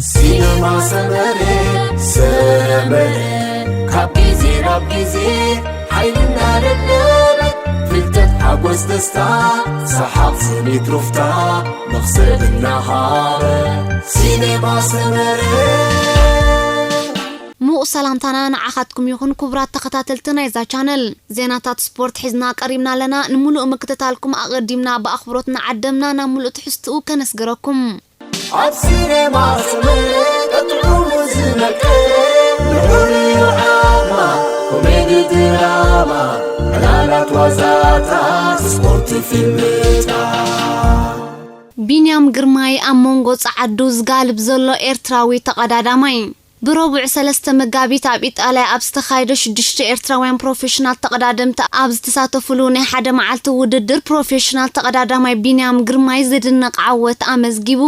ሲነማ ሰመረ፣ ሰመረ፣ ካብ ግዜ ናብ ግዜ ሓይልና ደለበት፣ ፍልጠት፣ ሓጎስ፣ ደስታ፣ ሰሓቕ፣ ስኒት፣ ሩፍታ፣ መኽሰብ እናሃበ። ሲነማ ሰመረ። ምዉቕ ሰላምታና ንዓኻትኩም ይኹን፣ ክቡራት ተኸታተልቲ ናይዛ ቻነል። ዜናታት ስፖርት ሒዝና ቀሪብና ኣለና። ንምሉእ ምክትታልኩም ኣቐዲምና ብኣኽብሮት ንዓደምና ናብ ምሉእ ትሕዝትኡ ከነስግረኩም። ኣብ ሲኔማ ስምዒት ጥዑሙ ዝመቀ፣ ንዑሪ ዓማ፣ ኮሜዲ ድራማ፣ ዕላላት ዋዛታት፣ ስፖርት ፊልምታት። ቢንያም ግርማይ ኣብ መንጎ ጸዓዱ ዝጋልብ ዘሎ ኤርትራዊ ተቐዳዳማይ። ብረቡዕ ሰለስተ መጋቢት ኣብ ኢጣልያ ኣብ ዝተኻየደ ሽዱሽተ ኤርትራውያን ፕሮፌሽናል ተቐዳደምቲ ኣብ ዝተሳተፉሉ ናይ ሓደ መዓልቲ ውድድር፣ ፕሮፌሽናል ተቐዳዳማይ ቢንያም ግርማይ ዝድነቕ ዓወት ኣመዝጊቡ።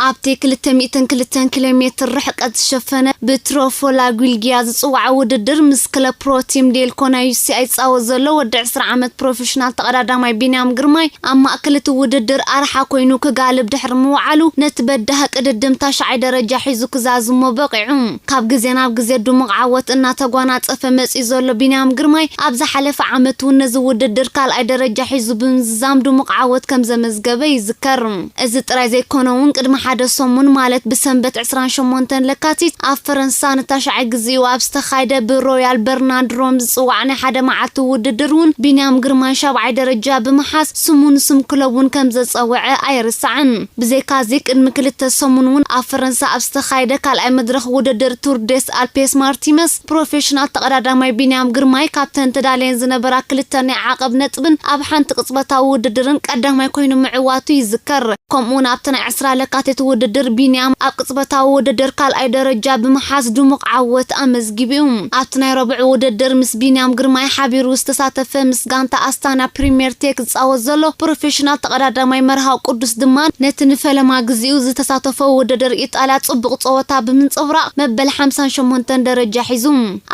ኣብቲ ክልተ ሚእትን ክልተን ኪሎ ሜትር ርሕቀት ዝሸፈነ ብትሮፎላ ጊልጊያ ዝጽዋዕ ውድድር፣ ምስ ክለብ ፕሮ ቲም ዴልኮና ዩ ሲ ኣይ ዝጻወት ዘሎ ወዲ ዕስራ ዓመት ፕሮፌሽናል ተቐዳዳማይ ቢንያም ግርማይ ኣብ ማእከል እቲ ውድድር ኣርሓ ኮይኑ ክጋልብ ድሕሪ ምውዓሉ፣ ነቲ በዳሂ ቅድድም ታሽዓይ ደረጃ ሒዙ ክዛዝሞ በቒዑ። ካብ ግዜ ናብ ግዜ ድሙቕ ዓወት እናተጓናጸፈ መጺኡ ዘሎ ቢንያም ግርማይ፣ ኣብ ዝሓለፈ ዓመት እውን ነዚ ውድድር ካልኣይ ደረጃ ሒዙ ብምዝዛም ድሙቕ ዓወት ከም ዘመዝገበ ይዝከር። እዚ ጥራይ ዘይኮነ እውን፣ ቅድሚ ሓደ ሰሙን፣ ማለት ብሰንበት ዕስራን ሸሞንተን ለካቲት፣ ኣብ ፈረንሳ ንታሽዓይ ግዜኡ ኣብ ዝተኻየደ ብሮያል በርናርድ ሮም ዝጽዋዕ ናይ ሓደ መዓልቲ ውድድር እውን፣ ቢንያም ግርማይ ሻብዓይ ደረጃ ብምሓዝ፣ ስሙ ንስም ክለብ እውን ከም ዘጸውዐ ኣይርሳዕን። ብዘይካዚ፣ ቅድሚ ክልተ ሰሙን እውን ኣብ ፈረንሳ ኣብ ዝተኻየደ ካልኣይ መድረኽ ውድድር ቱር ዴስ ኣልፔስ ማርቲመስ፣ ፕሮፌሽናል ተቐዳዳማይ ቢንያም ግርማይ ካብተን ተዳልየን ዝነበራ ክልተ ናይ ዓቐብ ነጥብን ኣብ ሓንቲ ቅጽበታዊ ውድድርን ቀዳማይ ኮይኑ ምዕዋቱ ይዝከር። ከምኡውን ኣብቲ ናይ ዕስራ ለካቲት ውድድር ቢንያም ኣብ ቅጽበታዊ ውድድር ካልኣይ ደረጃ ብምሓዝ ድሙቕ ዓወት ኣመዝጊቡ እዩ። ኣብቲ ናይ ረቡዕ ውድድር ምስ ቢንያም ግርማይ ሓቢሩ ዝተሳተፈ፣ ምስ ጋንታ ኣስታና ፕሪምየር ቴክ ዝጻወት ዘሎ ፕሮፌሽናል ተቐዳዳማይ መርሃው ቅዱስ ድማ፣ ነቲ ንፈለማ ግዜኡ ዝተሳተፎ ውድድር ኢጣልያ ጽቡቕ ጸወታ ብምንጽብራቕ መበል ሓምሳን ሸሞንተን ደረጃ ሒዙ።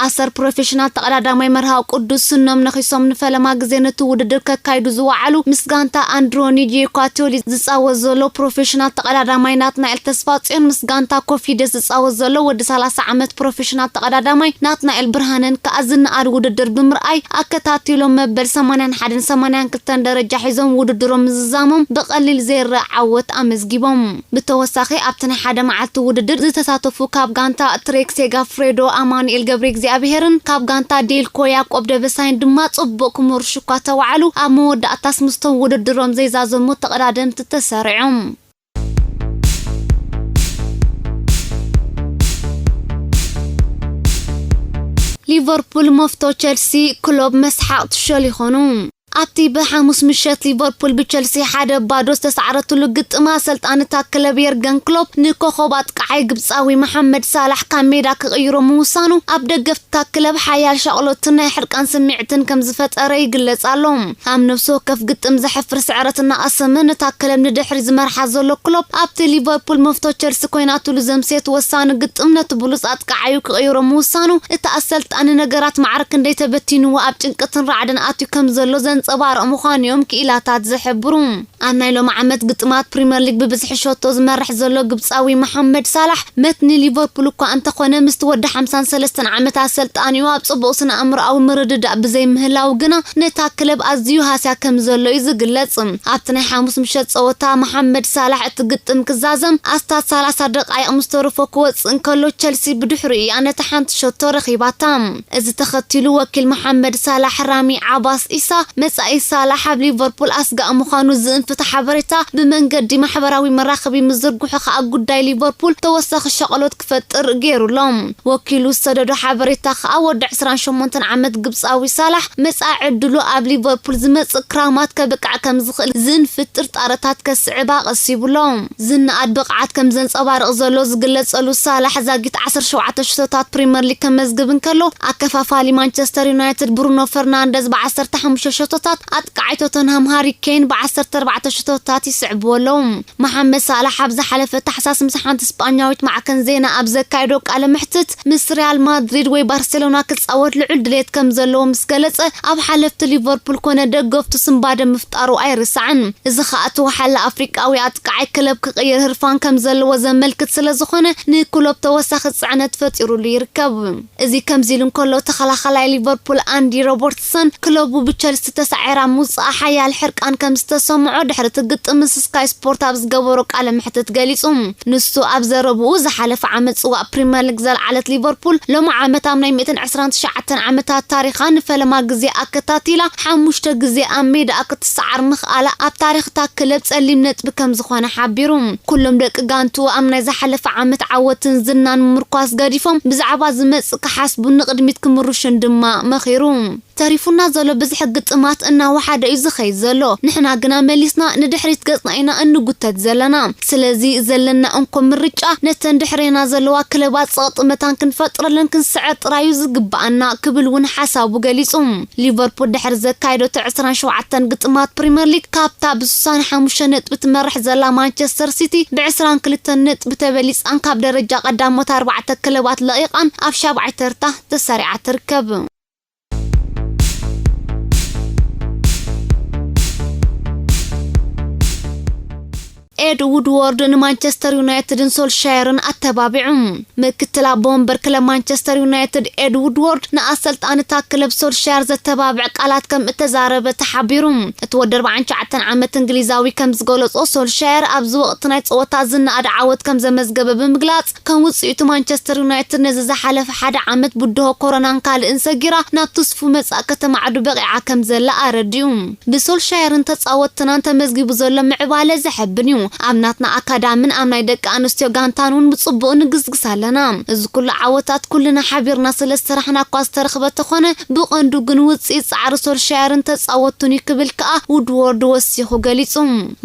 ኣሰር ፕሮፌሽናል ተቐዳዳማይ መርሃው ቅዱስ ስኖም ነኺሶም ንፈለማ ግዜ ነቲ ውድድር ከካይዱ ዝወዓሉ፣ ምስ ጋንታ ኣንድሮኒጂ ኳቶሊ ዝጻወት ዘሎ ፕሮፌሽናል ተቐዳዳማይ ናትናኤል ተስፋጽዮን፣ ምስ ጋንታ ኮፊደስ ዝጻወት ዘሎ ወዲ ሰላሳ ዓመት ፕሮፌሽናል ተቐዳዳማይ ናትናኤል ብርሃነን ከኣ ዝነኣድ ውድድር ብምርኣይ፣ ኣከታቲሎም መበል ሰማንያን ሓደን ሰማንያን ክልተን ደረጃ ሒዞም ውድድሮም ምዝዛሞም ብቐሊል ዘይረኣ ዓወት ኣመዝጊቦም። ብተወሳኺ፣ ኣብቲ ናይ ሓደ መዓልቲ ውድድር ዝተሳተፉ ካብ ጋንታ ትሬክ ሴጋፍሬዶ ኣማኑኤል ገብረ እግዚኣብሄርን ካብ ጋንታ ዴልኮ ያቆብ ደበሳይን ድማ ጽቡቕ ክመርሹ እኳ ተዋዕሉ፣ ኣብ መወዳእታስ ምስቶም ውድድሮም ዘይዛዘሙ ተቐዳደምቲ ተሰሪዖም። ሊቨርፑል መፍቶ ቸልሲ፣ ክሎፕ መስሓቕ ትሸል ይኾኑ። ኣብቲ ብሓሙስ ምሸት ሊቨርፑል ብቸልሲ ሓደ ባዶ ዝተሳዕረትሉ ግጥም፣ ኣሰልጣኒ እታ ክለብ የርገን ክሎፕ ንኮኸብ ኣጥቃዓይ ግብጻዊ መሓመድ ሳላሕ ካብ ሜዳ ክቕይሮ ምውሳኑ ኣብ ደገፍቲ እታ ክለብ ሓያል ሻቕሎትን ናይ ሕርቃን ስምዒትን ከም ዝፈጠረ ይግለጽ ኣሎ። ኣብ ነፍሲ ወከፍ ግጥም ዘሕፍር ስዕረት እናቐሰመ ነታ ክለብ ንድሕሪ ዝመርሓ ዘሎ ክሎፕ፣ ኣብቲ ሊቨርፑል መፍቶ ቸልሲ ኮይናትሉ ዘምስየት ወሳኒ ግጥም ነቲ ብሉጽ ኣጥቃዓዩ ክቕይሮ ምውሳኑ፣ እቲ ኣሰልጣኒ ነገራት ማዕረ ክንደይ ተበቲንዎ ኣብ ጭንቀትን ራዕድን ኣትዩ ከም ዘሎ ዘንጸባርቕ ምዃኑ እዮም ክኢላታት ዝሕብሩ። ኣብ ናይ ሎሚ ዓመት ግጥማት ፕሪምየር ሊግ ብብዝሒ ሸቶ ዝመርሕ ዘሎ ግብጻዊ መሓመድ ሳላሕ፣ መትኒ ሊቨርፑል እኳ እንተኾነ፣ ምስቲ ወዲ ሓምሳን ሰለስተን ዓመት ኣሰልጣኒኡ ኣብ ጽቡቕ ስነ ኣእምሮኣዊ ምርድዳእ ብዘይምህላው ግና፣ ነታ ክለብ ኣዝዩ ሃስያ ከም ዘሎ እዩ ዝግለጽ። ኣብቲ ናይ ሓሙስ ምሸት ጸወታ፣ መሓመድ ሳላሕ እቲ ግጥም ክዛዘም ኣስታት ሰላሳ ደቃይቕ ምስ ተረፎ ክወጽእ እንከሎ፣ ቸልሲ ብድሕሪኡ እያ ነታ ሓንቲ ሸቶ ረኺባታ። እዚ ተኸቲሉ፣ ወኪል መሓመድ ሳላሕ ራሚ ዓባስ ኢሳ፣ መጻኢ ሳላሕ ኣብ ሊቨርፑል ኣስጋኢ ምዃኑ ዝእንፍት ሓበሬታ ብመንገዲ ማሕበራዊ መራኸቢ ምዝርግሑ ከኣ፣ ጉዳይ ሊቨርፑል ተወሳኺ ሻቕሎት ክፈጥር ገይሩ ኣሎ። ወኪሉ ዝሰደዶ ሓበሬታ ከኣ፣ ወዲ ዕስራን ሸሞንተን ዓመት ግብጻዊ ሳላሕ፣ መጻኢ ዕድሉ ኣብ ሊቨርፑል ዝመጽእ ክራማት ከብቅዕ ከም ዝኽእል ዝእንፍት ጥርጣረታት ከስዕብ ኣቐሲቡ ኣሎ። ዝነኣድ ብቕዓት ከም ዘንጸባርቕ ዘሎ ዝግለጸሉ ሳላሕ፣ ዛጊት ዓሰርተ ሸውዓተ ሸቶታት ፕሪምየር ሊግ ከመዝግብ እንከሎ፣ ኣከፋፋሊ ማንቸስተር ዩናይትድ ብሩኖ ፈርናንደዝ ብ ዓሰርተ ሓሙሽተ ሸቶ ታት ኣጥቃዓይ ቶተንሃም ሃሪ ኬን ብ14 ሽቶታት ይስዕብዎ ኣለዉ። መሓመድ ሳላሕ ኣብ ዝሓለፈ ታሕሳስ ምስ ሓንቲ ስጳኛዊት ማዕከን ዜና ኣብ ዘካየዶ ቃለ መሕትት፣ ምስ ሪያል ማድሪድ ወይ ባርሴሎና ክጻወት ልዑል ድሌት ከም ዘለዎ ምስ ገለጸ፣ ኣብ ሓለፍቲ ሊቨርፑል ኮነ ደገፍቱ ስንባደ ምፍጣሩ ኣይርሳዕን። እዚ ኸኣ እቲ ወሓላ ኣፍሪቃዊ ኣጥቃዓይ ክለብ ክቕይር ህርፋን ከም ዘለዎ ዘመልክት ስለ ዝኾነ፣ ንክሎፕ ተወሳኺ ጽዕነት ፈጢሩሉ ይርከብ። እዚ ከምዚ ኢሉ እንከሎ፣ ተኸላኻላይ ሊቨርፑል ኣንዲ ሮበርትሰን ክለቡ ብቸልሲ ተሳዒራ ምውጽኣ ሓያል ሕርቃን ከም ዝተሰምዖ ድሕሪ እቲ ግጥም ምስ ስካይ ስፖርት ኣብ ዝገበሮ ቃለ መሕትት ገሊጹ። ንሱ ኣብ ዘረብኡ፣ ዝሓለፈ ዓመት ጽዋእ ፕሪምየር ሊግ ዘልዓለት ሊቨርፑል ሎሚ ዓመት ኣብ ናይ ሚእትን ዕስራን ትሽዓተን ዓመታት ታሪኻ ንፈለማ ግዜ ኣከታቲላ ሓሙሽተ ግዜ ኣብ ሜዳኣ ክትሰዓር ምኽኣላ ኣብ ታሪኽታ ክለብ ጸሊም ነጥቢ ከም ዝኾነ ሓቢሩ። ኩሎም ደቂ ጋንቱ ኣብ ናይ ዝሓለፈ ዓመት ዓወትን ዝናን ምምርኳስ ገዲፎም ብዛዕባ ዝመጽእ ክሓስቡ ንቕድሚት ክምርሹን ድማ መኺሩ። ተሪፉና ዘሎ ብዝሒ ግጥማት እናወሓደ እዩ ዝኸይድ ዘሎ። ንሕና ግና መሊስና ንድሕሪት ገጽና ኢና እንጉተት ዘለና። ስለዚ ዘለና እንኮ ምርጫ ነተን ድሕሬና ዘለዋ ክለባት ጸቕጢ መታን ክንፈጥረለን ክንስዕር ጥራይ እዩ ዝግብኣና ክብል እውን ሓሳቡ ገሊጹ። ሊቨርፑል ድሕሪ ዘካየዶ እቲ ዕስራን ሸውዓተን ግጥማት ፕሪምየር ሊግ ካብታ ብ65 ነጥቢ ትመርሕ ዘላ ማንቸስተር ሲቲ ብ22 ነጥቢ ተበሊጻን ካብ ደረጃ ቀዳሞት ኣርባዕተ ክለባት ለቒቓን ኣብ ሻብዓይ ተርታ ተሰሪዓ ትርከብ። ኤድ ውድዎርድ ንማንቸስተር ዩናይትድን ሶልሻየርን ኣተባቢዑ። ምክትል ኣቦ ወንበር ክለብ ማንቸስተር ዩናይትድ ኤድ ውድዎርድ ንኣሰልጣኒ እታ ክለብ ሶልሻየር ዘተባብዕ ቃላት ከም እተዛረበ ተሓቢሩ። እቲ ወዲ ኣርባዓን ትሽዓተን ዓመት እንግሊዛዊ ከም ዝገለጾ፣ ሶልሻየር ኣብዚ ወቕቲ ናይ ጸወታ ዝነኣድ ዓወት ከም ዘመዝገበ ብምግላጽ፣ ከም ውጽኢቱ ማንቸስተር ዩናይትድ ነዚ ዝሓለፈ ሓደ ዓመት ብድሆ ኮሮናን ካልእን ሰጊራ ናብ ትስፉ መጻእ ከተማዕዱ በቒዓ ከም ዘላ ኣረዲኡ። ብሶልሻየርን ተጻወትናን ተመዝጊቡ ዘሎ ምዕባለ ዘሐብን እዩ። ኣብ ናትና ኣካዳምን ኣብ ናይ ደቂ ኣንስትዮ ጋንታን እውን ብጽቡቕ ንግስግስ ኣለና። እዚ ኩሉ ዓወታት ኩልና ሓቢርና ስለ ዝሰራሕና እኳ ዝተረኽበ ተኾነ፣ ብቐንዱ ግን ውጽኢት ጻዕሪ ሶልሻየርን ተጻወቱን እዩ ክብል ከኣ ውድዎርድ ወሲኹ ገሊጹ።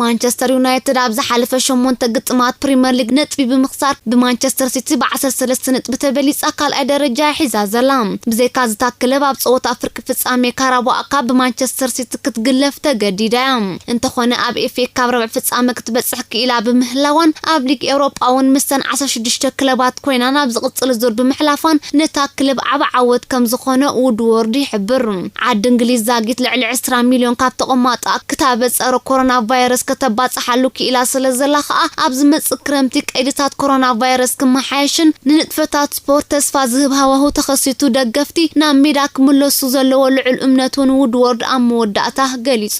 ማንቸስተር ዩናይትድ ኣብ ዝሓለፈ ሸሞንተ ግጥማት ፕሪምየር ሊግ ነጥቢ ብምኽሳር ብማንቸስተር ሲቲ ብ13 ነጥቢ ተበሊጻ ካልኣይ ደረጃ ሒዛ ዘላ። ብዘይካ እዚ እታ ክለብ ኣብ ጸወታ ፍርቂ ፍጻሜ ካራባኦ ካፕ ብማንቸስተር ሲቲ ክትግለፍ ተገዲዳ እያ። እንተኾነ ኣብ ኤፍ ኤ ካፕ ርብዒ ፍጻመ ክትበጽሕ ክኢላ ብምህላዋን ኣብ ሊግ ኤውሮጳ እውን ምስተን ዓሰርተ ሽዱሽተ ክለባት ኮይና ናብ ዝቕጽል ዙር ብምሕላፋን ነታ ክለብ ዓቢ ዓወት ከም ዝኾነ ውድዎርድ ይሕብር። ዓዲ እንግሊዝ ዛጊት ልዕሊ ዕስራ ሚልዮን ካብ ተቐማጦኣ ክታበት ጸረ ኮሮና ቫይረስ ከተባጽሓሉ ክኢላ ስለ ዘላ ከኣ፣ ኣብ ዝመጽእ ክረምቲ ቀይድታት ኮሮና ቫይረስ ክመሓየሽን ንንጥፈታት ስፖርት ተስፋ ዝህብ ሃዋሁ ተኸሲቱ ደገፍቲ ናብ ሜዳ ክምለሱ ዘለዎ ልዑል እምነት እውን ውድዎርድ ኣብ መወዳእታ ገሊጹ።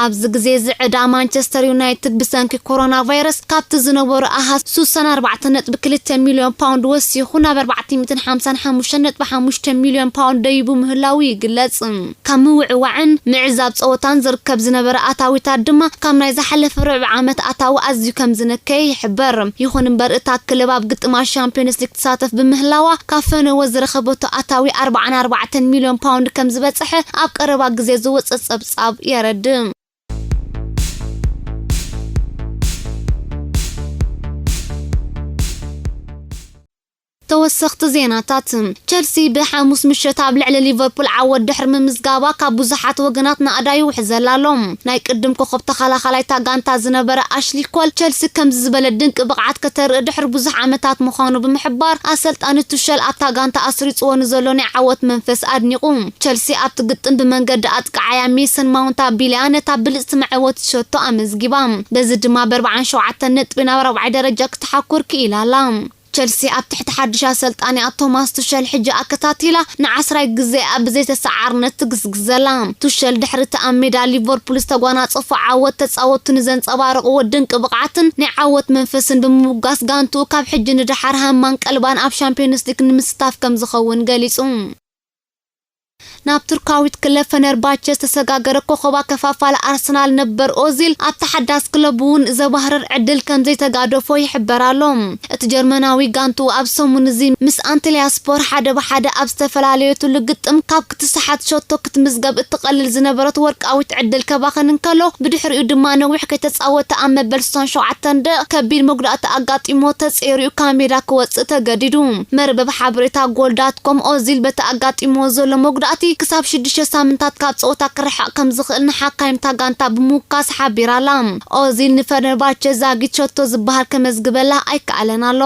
ኣብዚ ግዜ እዚ ዕዳ ማንቸስተር ዩናይትድ ብሰንኪ ኮሮና ቫይረስ ካብቲ ዝነበሮ ኣሃዝ ስሳን ኣርባዕተን ነጥቢ ክልተ ሚልዮን ፓውንድ ወሲኹ ናብ ኣርባዕተ ሚእትን ሓምሳን ሓሙሽተን ነጥቢ ሓሙሽተ ሚልዮን ፓውንድ ደይቡ ምህላዉ ይግለጽ። ካብ ምውዕዋዕን ምዕዛብ ጸወታን ዝርከብ ዝነበረ ኣታዊታት ድማ ካብ ናይ ዝሓለፈ ርብዒ ዓመት ኣታዊ ኣዝዩ ከም ዝነከየ ይሕበር። ይኹን እምበር እታ ክለብ ኣብ ግጥማት ሻምፒዮንስ ሊግ ትሳተፍ ብምህላዋ ካብ ፈነወ ዝረኸበቶ ኣታዊ ኣርባዓን ኣርባዕተን ሚልዮን ፓውንድ ከም ዝበጽሐ ኣብ ቀረባ ግዜ ዝወጸ ጸብጻብ የረድእ። ተወሰኽቲ ዜናታት። ቸልሲ ብሓሙስ ምሸት ኣብ ልዕሊ ሊቨርፑል ዓወት ድሕሪ ምምዝጋባ ካብ ብዙሓት ወገናት ናእዳ ይውሕዘላ ኣሎ። ናይ ቅድም ኮኸብ ተኸላኻላይ እታ ጋንታ ዝነበረ ኣሽሊ ኮል፣ ቸልሲ ከምዚ ዝበለ ድንቂ ብቕዓት ከተርኢ ድሕሪ ብዙሕ ዓመታት ምዃኑ ብምሕባር፣ ኣሰልጣኒ ቱሸል ኣብታ ጋንታ ኣስሪጽዎ ንዘሎ ናይ ዓወት መንፈስ ኣድኒቑ። ቸልሲ ኣብቲ ግጥም ብመንገዲ ኣጥቃዓያ ሜሰን ማውንት ኣቢልያ ነታ ብልጽቲ መዕወቲ ሸቶ ኣመዝጊባ። በዚ ድማ ብ47 ነጥቢ ናብ ራብዓይ ደረጃ ክትሓኩር ክኢላ ኣላ። ቸልሲ ኣብ ትሕቲ ሓድሽ ኣሰልጣኒኣ ቶማስ ቱሸል ሕጂ ኣከታቲላ ንዓስራይ ግዜኣ ብዘይተሰዓርነት ትግስግስ ዘላ። ቱሸል ድሕሪ እቲ ኣብ ሜዳ ሊቨርፑል ዝተጓናጸፎ ዓወት፣ ተጻወትቱ ንዘንጸባረቕዎ ድንቂ ብቕዓትን ናይ ዓወት መንፈስን ብምምጓስ፣ ጋንትኡ ካብ ሕጂ ንደሓር ሃማን ቀልባን ኣብ ሻምፒዮንስ ሊግ ንምስታፍ ከም ዝኸውን ገሊጹ። ናብ ቱርካዊት ክለብ ፈነርባቸ ዝተሰጋገረ ኮኸብ ኣከፋፋሊ ኣርሰናል ነበር ኦዚል፣ ኣብታ ሓዳስ ክለቡ እውን ዘባህርር ዕድል ከም ዘይተጋደፎ ይሕበር ኣሎ። እቲ ጀርመናዊ ጋንትኡ ኣብ ሰሙን እዚ ምስ ኣንተልያ ስፖር ሓደ ብሓደ ኣብ ዝተፈላለየትሉ ግጥም ካብ ክትሰሓት ሸቶ ክትምዝገብ እትቐልል ዝነበረት ወርቃዊት ዕድል ከባኽን እንከሎ፣ ብድሕሪኡ ድማ ነዊሕ ከይተጻወተ ኣብ መበል ስሳን ሸውዓተን ደቂቕ ከቢድ መጉዳእቲ ኣጋጢሞ ተጸይሩ እዩ ካብ ሜዳ ክወጽእ ተገዲዱ። መርበብ ሓበሬታ ጎል ዳት ኮም ኦዚል በቲ ኣጋጢሞ ዘሎ መጉዳእቲ ክሳብ ሽዱሽተ ሳምንታት ካብ ጸወታ ክርሕቕ ከም ዝኽእል ንሓካይምታ ጋንታ ብምውካስ ሓቢራ ኣላ። ኦዚል ንፈነርባቸ ዛጊት ሸቶ ዝበሃል ከመዝግበላ ኣይከኣለን ኣሎ።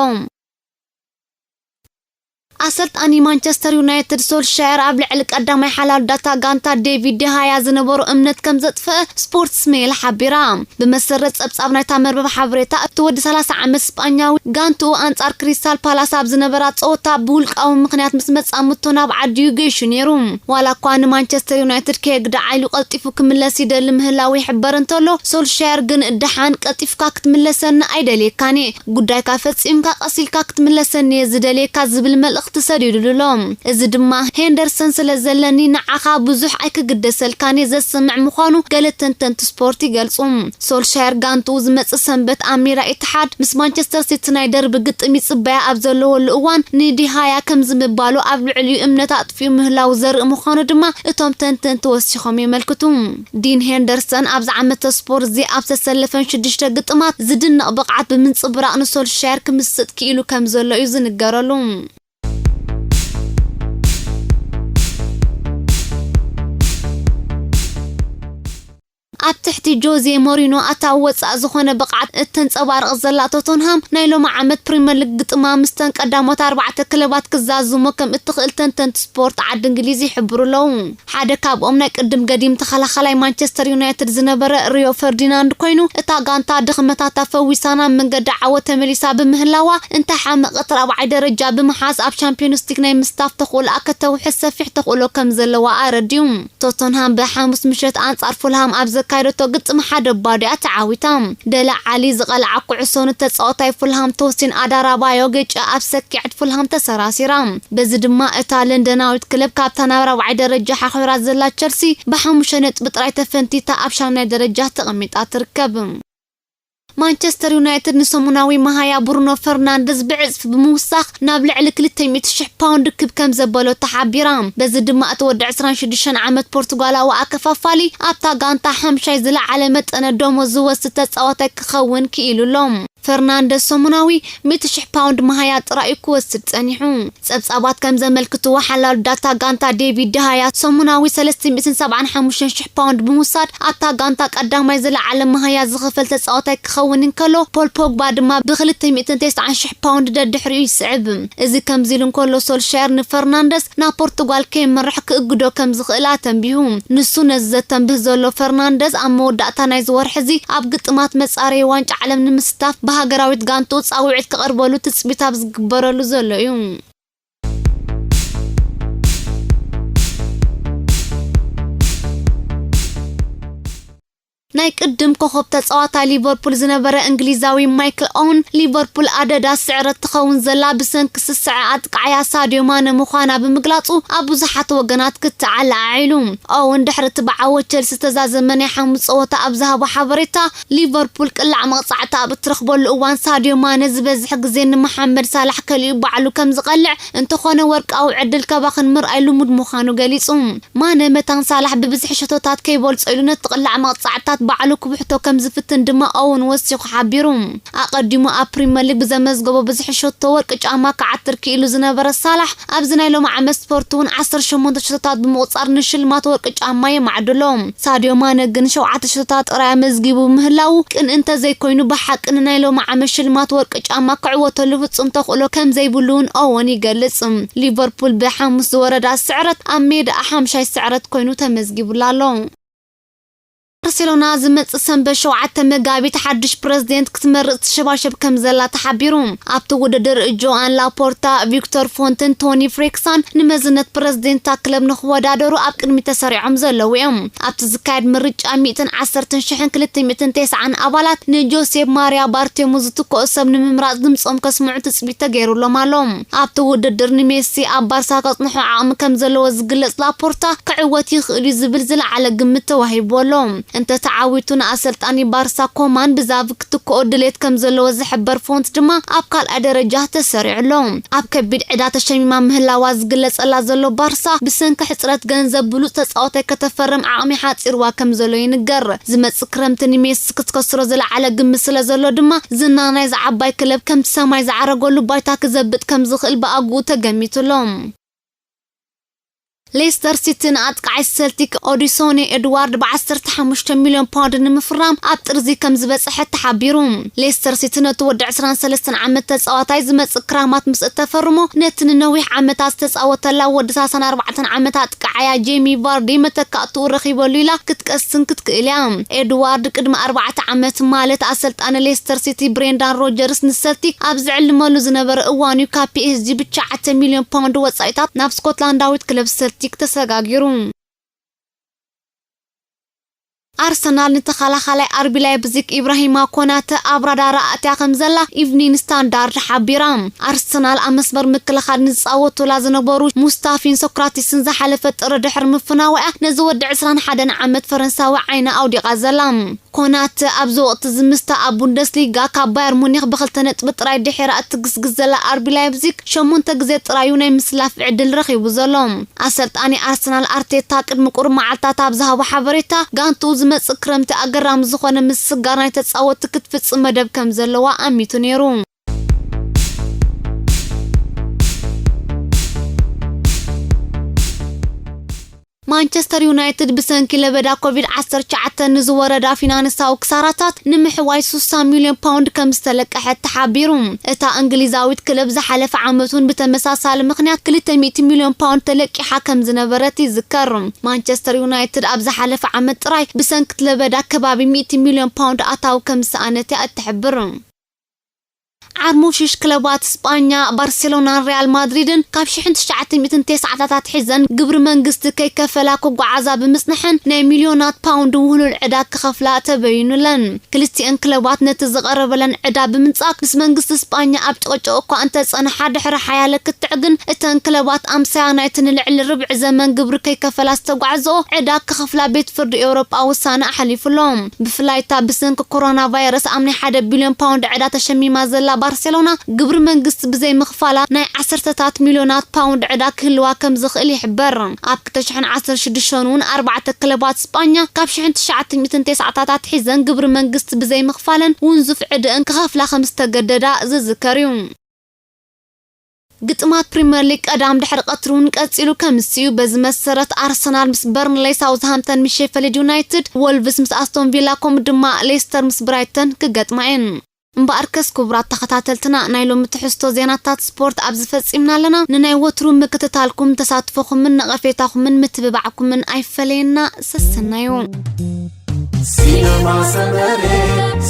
ኣሰልጣኒ ማንቸስተር ዩናይትድ ሶልሻየር ኣብ ልዕሊ ቀዳማይ ሓላል ዳታ ጋንታ ዴቪድ ዲሃያ ዝነበሮ እምነት ከም ዘጥፍአ ስፖርትስ ሜል ሓቢራ። ብመሰረት ጸብጻብ ናይታ መርበብ ሓበሬታ፣ እቲ ወዲ ሰላሳ ዓመት ስጳኛዊ ጋንትኡ ኣንጻር ክሪስታል ፓላስ ኣብ ዝነበራ ጸወታ ብውልቃዊ ምኽንያት ምስ መጻምድቱ ናብ ዓዲኡ ገይሹ ነይሩ። ዋላ እኳ ንማንቸስተር ዩናይትድ ከየግድዓ ኢሉ ቀልጢፉ ክምለስ ይደሊ ምህላው ይሕበር እንተሎ፣ ሶልሻየር ግን ደሓን ቀልጢፍካ ክትምለሰኒ ኣይደልየካን እየ፣ ጉዳይካ ፈጺምካ ቀስ ኢልካ ክትምለሰኒ እየ ዝደልየካ ዝብል መልእኽቲ ሰዲዱሉ ኣሎ። እዚ ድማ ሄንደርሰን ስለ ዘለኒ ንዓኻ ብዙሕ ኣይክግደሰልካን እየ ዘስምዕ ምዃኑ ገለ ተንተንቲ ስፖርት ይገልጹ። ሶልሻየር ጋንትኡ ዝመጽእ ሰንበት ኣብ ሜዳ ኢትሓድ ምስ ማንቸስተር ሲቲ ናይ ደርቢ ግጥም ይጽበያ ኣብ ዘለወሉ እዋን ንዲሃያ ከምዚ ምባሉ ኣብ ልዕሊኡ እምነት ኣጥፊኡ ምህላው ዘርኢ ምዃኑ ድማ እቶም ተንተንቲ ወሲኾም የመልክቱ። ዲን ሄንደርሰን ኣብዚ ዓመተ ስፖርት እዚ ኣብ ዝተሰለፈን ሽዱሽተ ግጥማት ዝድነቕ ብቕዓት ብምንጽብራቕ ንሶልሻየር ክምስጥ ክኢሉ ከም ዘሎ እዩ ዝንገረሉ። ኣብ ትሕቲ ጆዜ ሞሪኖ ኣታዊ ወጻኢ ዝኾነ ብቕዓት እተንጸባርቕ ዘላ ቶተንሃም ናይ ሎሚ ዓመት ፕሪምየር ሊግ ግጥማ ምስተን ቀዳሞት ኣርባዕተ ክለባት ክዛዝሞ ከም እትኽእል ተንተንቲ ስፖርት ዓዲ እንግሊዝ ይሕብሩ ኣለዉ። ሓደ ካብኦም ናይ ቅድም ገዲም ተኸላኻላይ ማንቸስተር ዩናይትድ ዝነበረ ሪዮ ፈርዲናንድ ኮይኑ፣ እታ ጋንታ ድኽመታታ ፈዊሳ ናብ መንገዲ ዓወት ተመሊሳ ብምህላዋ፣ እንተሓመቐት ራብዓይ ደረጃ ብምሓዝ ኣብ ቻምፒዮንስ ሊግ ናይ ምስታፍ ተኽእሎኣ ከተውሕስ ሰፊሕ ተኽእሎ ከም ዘለዋ ኣረድዩ። ቶተንሃም ብሓሙስ ምሸት ኣንጻር ፉልሃም ኣብ ዘካየደቶ ግጥም ሓደ ባዶ እያ ተዓዊታ። ደለ ዓሊ ዝቐልዓ ኩዕሶ ንተጻዋታይ ፉልሃም ቶሲን ኣዳራባዮ ገጭ ኣብ ሰኪዐት ፉልሃም ተሰራሲራ። በዚ ድማ እታ ለንደናዊት ክለብ ካብታ ናብ ራብዓይ ደረጃ ሓኺራ ዘላ ቸልሲ ብሓሙሽተ ነጥቢ ጥራይ ተፈንቲታ ኣብ ሻምናይ ደረጃ ተቐሚጣ ትርከብ። ማንቸስተር ዩናይትድ ንሰሙናዊ መሃያ ብሩኖ ፈርናንደዝ ብዕጽፊ ብምውሳኽ ናብ ልዕሊ ክልተ ሚእቲ ሽሕ ፓውንድ ክብ ከም ዘበሎ ተሓቢራ። በዚ ድማ እቲ ወዲ ዕስራን ሽዱሽተን ዓመት ፖርቱጋላዊ ኣከፋፋሊ ኣብታ ጋንታ ሓምሻይ ዝለዓለ መጠነ ደሞዝ ዝወስድ ተጻዋታይ ክኸውን ክኢሉ ኣሎ። ፈርናንደዝ ሰሙናዊ ሚእቲ ሽሕ ፓውንድ መሃያ ጥራይ እዩ ክወስድ ጸኒሑ። ጸብጻባት ከም ዘመልክትዎ፣ ሓላሉ ዳታ ጋንታ ዴቪድ ደሃያ ሰሙናዊ ሰለስተ ሚእትን ሰብዓን ሓሙሽተን ሽሕ ፓውንድ ብምውሳድ ኣብታ ጋንታ ቀዳማይ ዝለዓለ መሃያ ዝኽፈል ተጻዋታይ ክኸውን እንከሎ፣ ፖል ፖግባ ድማ ብ ክልተ ሚእትን ተስዓን ሽሕ ፓውንድ ደድሕሪኡ ይስዕብ። እዚ ከምዚ ኢሉ እንከሎ፣ ሶልሻየር ንፈርናንደዝ ናብ ፖርቱጋል ከየምርሕ ክእግዶ ከም ዝኽእል ኣተንቢሁ። ንሱ ነዚ ዘተንብህ ዘሎ፣ ፈርናንደዝ ኣብ መወዳእታ ናይዚ ወርሒ እዚ ኣብ ግጥማት መጻረዪ ዋንጫ ዓለም ንምስታፍ ብሃገራዊት ጋንትኡ ጻውዒት ክቐርበሉ ትጽቢት ኣብ ዝግበረሉ ዘሎ እዩ። ናይ ቅድም ኮኸብ ተጻዋታይ ሊቨርፑል ዝነበረ እንግሊዛዊ ማይክል ኦውን፣ ሊቨርፑል ኣደዳ ስዕረት ትኸውን ዘላ ብሰንኪ ስስዐ ኣጥቃዓያ ሳድዮ ማነ ምዃና ብምግላጹ፣ ኣብ ብዙሓት ወገናት ክትዓላዓዒሉ። ኦውን ድሕሪ እቲ ብዓወት ቸልሲ ዝተዛዘመ ናይ ሓሙስ ጸወታ ኣብ ዝሃቦ ሓበሬታ፣ ሊቨርፑል ቅላዕ መቕጻዕቲ ኣብ እትረኽበሉ እዋን ሳድዮ ማነ ዝበዝሕ ግዜ ንመሓመድ ሳላሕ ከሊኡ ባዕሉ ከም ዝቐልዕ፣ እንተኾነ ወርቃዊ ዕድል ከባኽን ምርኣይ ልሙድ ምዃኑ ገሊጹ። ማነ መታን ሳላሕ ብብዝሒ ሸቶታት ከይበልጾ ኢሉ ነቲ ቅላዕ መቕጻዕትታት ባዕሉ ክብሕቶ ከም ዝፍትን ድማ ኦውን ወሲኹ ሓቢሩ። ኣቐዲሙ ኣብ ፕሪምየር ሊግ ብዘመዝገቦ ብዝሒ ሸቶ ወርቂ ጫማ ክዓትር ክኢሉ ዝነበረ ሳላሕ፣ ኣብዚ ናይ ሎሚ ዓመት ስፖርት እውን ዓሰርተ ሸሞንተ ሸቶታት ብምቑጻር ንሽልማት ወርቂ ጫማ የማዕድሎ። ሳድዮ ማነ ግን ሸውዓተ ሸቶታት ጥራይ ኣመዝጊቡ ምህላዉ ቅን እንተዘይኮይኑ፣ ብሓቂ ንናይ ሎሚ ዓመት ሽልማት ወርቂ ጫማ ክዕወተሉ ፍጹም ተኽእሎ ከም ዘይብሉ እውን ኦወን ይገልጽ። ሊቨርፑል ብሓሙስ ዝወረዳ ስዕረት ኣብ ሜዳ ሓምሻይ ስዕረት ኮይኑ ተመዝጊቡላ ኣሎ። ባርሴሎና ዝመጽእ ሰንበት ሸውዓተ መጋቢት ሓድሽ ፕረዚደንት ክትመርጽ ትሸባሸብ ከም ዘላ ተሓቢሩ። ኣብቲ ውድድር ጆኣን ላፖርታ፣ ቪክቶር ፎንትን ቶኒ ፍሬክሳን ንመዝነት ፕረዚደንት እታ ክለብ ንክወዳደሩ ኣብ ቅድሚት ተሰሪዖም ዘለዉ እዮም። ኣብቲ ዝካየድ ምርጫ ሚእትን ዓሰርተን ሽሕን ክልተ ሚእትን ተስዓን ኣባላት ንጆሴፕ ማርያ ባርቴሙ ዝትክኦ ሰብ ንምምራጽ ድምጾም ከስምዑ ትጽቢት ተገይሩሎም ኣሎ። ኣብቲ ውድድር ንሜሲ ኣብ ባርሳ ከጽንሖ ዓቕሚ ከም ዘለዎ ዝግለጽ ላፖርታ፣ ክዕወት ይኽእል እዩ ዝብል ዝለዓለ ግምት ተዋሂብዎ ኣሎ። እንተ ተዓዊቱ፣ ንኣሰልጣኒ ባርሳ ኮማን ብዛቪ ክትክኦ ድሌት ከም ዘለዎ ዝሕበር ፎንት ድማ ኣብ ካልኣይ ደረጃ ተሰሪዑ ኣሎ። ኣብ ከቢድ ዕዳ ተሸሚማ ምህላዋ ዝግለጸላ ዘሎ ባርሳ፣ ብሰንኪ ሕጽረት ገንዘብ ብሉጽ ተጻዋታይ ከተፈርም ዓቕሚ ሓጺርዋ ከም ዘሎ ይንገር። ዝመጽእ ክረምቲ ንሜሲ ክትከስሮ ዝለዓለ ግምት ስለ ዘሎ ድማ፣ ዝና ናይዛ ዓባይ ክለብ ከምቲ ሰማይ ዝዓረገሉ ባይታ ክዘብጥ ከም ዝኽእል ብኣግኡ ተገሚቱ ኣሎ። ሌስተር ሲቲ ንኣጥቃዓይ ሰልቲክ ኦዲሶኒ ኤድዋርድ ብ15 ሚልዮን ፓውንድ ንምፍራም ኣብ ጥርዚ ከም ዝበጽሐ ተሓቢሩ። ሌስተር ሲቲ ነቲ ወዲ 23 ዓመት ተጻዋታይ ዝመጽእ ክራማት ምስ እተፈርሞ፣ ነቲ ንነዊሕ ዓመታት ዝተጻወተላ ወዲ 34 ዓመት ኣጥቃዓያ ጄሚ ቫርዲ መተካእትኡ ረኺበሉ ኢላ ክትቀስን ክትክእል እያ። ኤድዋርድ ቅድሚ ኣርባዕተ ዓመት ማለት ኣሰልጣኒ ሌስተር ሲቲ ብሬንዳን ሮጀርስ ንሰልቲክ ኣብ ዝዕልመሉ ዝነበረ እዋን እዩ ካብ ፒ ኤስ ጂ ብ9 ሚልዮን ፓውንድ ወጻኢታት ናብ ስኮትላንዳዊት ክለብ ሰልቲክ ተሰጋጊሩ። ኣርሰናል ንተኸላኻላይ ኣርቢ ላይፕዚግ ኢብራሂማ ኮናተ ኣብ ራዳር ኣእትያ ከም ዘላ ኢቭኒንግ ስታንዳርድ ሓቢራ። ኣርሰናል ኣብ መስመር ምክልኻል ንዝጻወቱላ ዝነበሩ ሙስታፊን ሶክራቲስን ዝሓለፈ ጥሪ ድሕሪ ምፍናውያ ነዚ ወዲ 21 ዓመት ፈረንሳዊ ዓይና ኣውዲቓ ዘላ። ኮናተ ኣብዚ ወቕቲ እዚ ምስታ ኣብ ቡንደስሊጋ ካብ ባየር ሙኒክ ብክልተ ነጥቢ ጥራይ ድሒራ እትግስግስ ዘላ ኣርቢ ላይፕዚግ ሸሞንተ ግዜ ጥራዩ ናይ ምስላፍ ዕድል ረኺቡ ዘሎ። ኣሰልጣኒ ኣርሰናል ኣርቴታ ቅድሚ ቁሩብ መዓልታት ኣብ ዝሃቦ ሓበሬታ፣ ጋንትኡ ዝመጽእ ክረምቲ ኣገራሚ ዝኾነ ምስግጋር ናይ ተጻወትቲ ክትፍጽም መደብ ከም ዘለዋ ኣሚቱ ነይሩ። ማንቸስተር ዩናይትድ ብሰንኪ ለበዳ ኮቪድ-19 ንዝወረዳ ፊናንሳዊ ክሳራታት ንምሕዋይ 60 ሚልዮን ፓውንድ ከም ዝተለቀሐት ተሓቢሩ። እታ እንግሊዛዊት ክለብ ዝሓለፈ ዓመት እውን ብተመሳሳሊ ምኽንያት 200 ሚልዮን ፓውንድ ተለቂሓ ከም ዝነበረት ይዝከር። ማንቸስተር ዩናይትድ ኣብ ዝሓለፈ ዓመት ጥራይ ብሰንኪ ለበዳ ከባቢ 100 ሚልዮን ፓውንድ ኣታዊ ከም ዝሰኣነት እያ እትሕብር። ዓርሞሽሽ ክለባት ስጳኛ ባርሴሎናን ሪያል ማድሪድን ካብ 1990ታት ኣትሒዘን ግብሪ መንግስቲ ከይከፈላ ክጓዓዛ ብምጽንሐን ናይ ሚልዮናት ፓውንድ ውህሉል ዕዳ ክኸፍላ ተበይኑለን። ክልቲኤን ክለባት ነቲ ዝቐረበለን ዕዳ ብምንጻግ ምስ መንግስቲ ስጳኛ ኣብ ጭቕጭቕ እኳ እንተጸንሓ፣ ድሕሪ ሓያለ ክትዕ ግን እተን ክለባት ኣምሳያ ናይቲ ንልዕሊ ርብዒ ዘመን ግብሪ ከይከፈላ ዝተጓዕዝኦ ዕዳ ክኸፍላ ቤት ፍርዲ ኤውሮጳ ውሳነ ኣሕሊፉሎም። ብፍላይ እታ ብሰንኪ ኮሮና ቫይረስ ኣብ ናይ ሓደ ቢልዮን ፓውንድ ዕዳ ተሸሚማ ዘላ ባርሴሎና፣ ግብሪ መንግስቲ ብዘይ ምኽፋላ ናይ ዓሰርተታት ሚልዮናት ፓውንድ ዕዳ ክህልዋ ከም ዝኽእል ይሕበር። ኣብ 2016 እውን ኣርባዕተ ክለባት ስጳኛ ካብ 1990ታት ኣትሒዘን ግብሪ መንግስቲ ብዘይ ምኽፋለን ውንዙፍ ዕድአን ክኸፍላ ከም ዝተገደዳ ዝዝከር እዩ። ግጥማት ፕሪምየር ሊግ ቀዳም ድሕሪ ቀትሪ እውን ቀጺሉ ከም ዝስዩ። በዚ መሰረት ኣርሰናል ምስ በርንሌይ፣ ሳውዝሃምተን ምስ ሼፈልድ ዩናይትድ፣ ወልቭስ ምስ ኣስቶን ቪላ ከምኡ ድማ ሌስተር ምስ ብራይተን ክገጥማ እየን። እምበኣርከስ ክቡራት ተኸታተልትና፣ ናይ ሎሚ ትሕዝቶ ዜናታት ስፖርት ኣብዚ ፈጺምና ኣለና። ንናይ ወትሩ ምክትታልኩም፣ ተሳትፎኹምን ነቐፌታኹምን ምትብባዕኩምን ኣይፈለየና። ሰሰናዩ። ሲነማ ሰመረ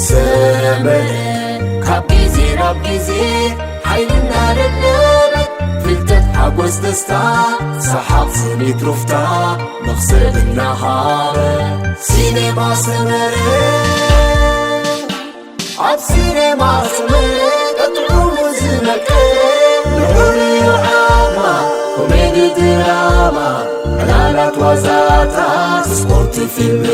ሰመረ ካብ ግዜ ናብ ግዜ ሓይልና ደደበ ፍልጠት ሓጎስ ደስታ ሰሓቕ ስኒት ሩፍታ መኽሰብ እናሃበ ሲኔማ ሰመረ ኣብ ሲኔማ ሰመረ ቀጥዑሙ ዝመቀረ ንዑሪ ዓማ ኮሜዲ ድራማ ዕላላት ዋዛታት ስፖርት ፊልም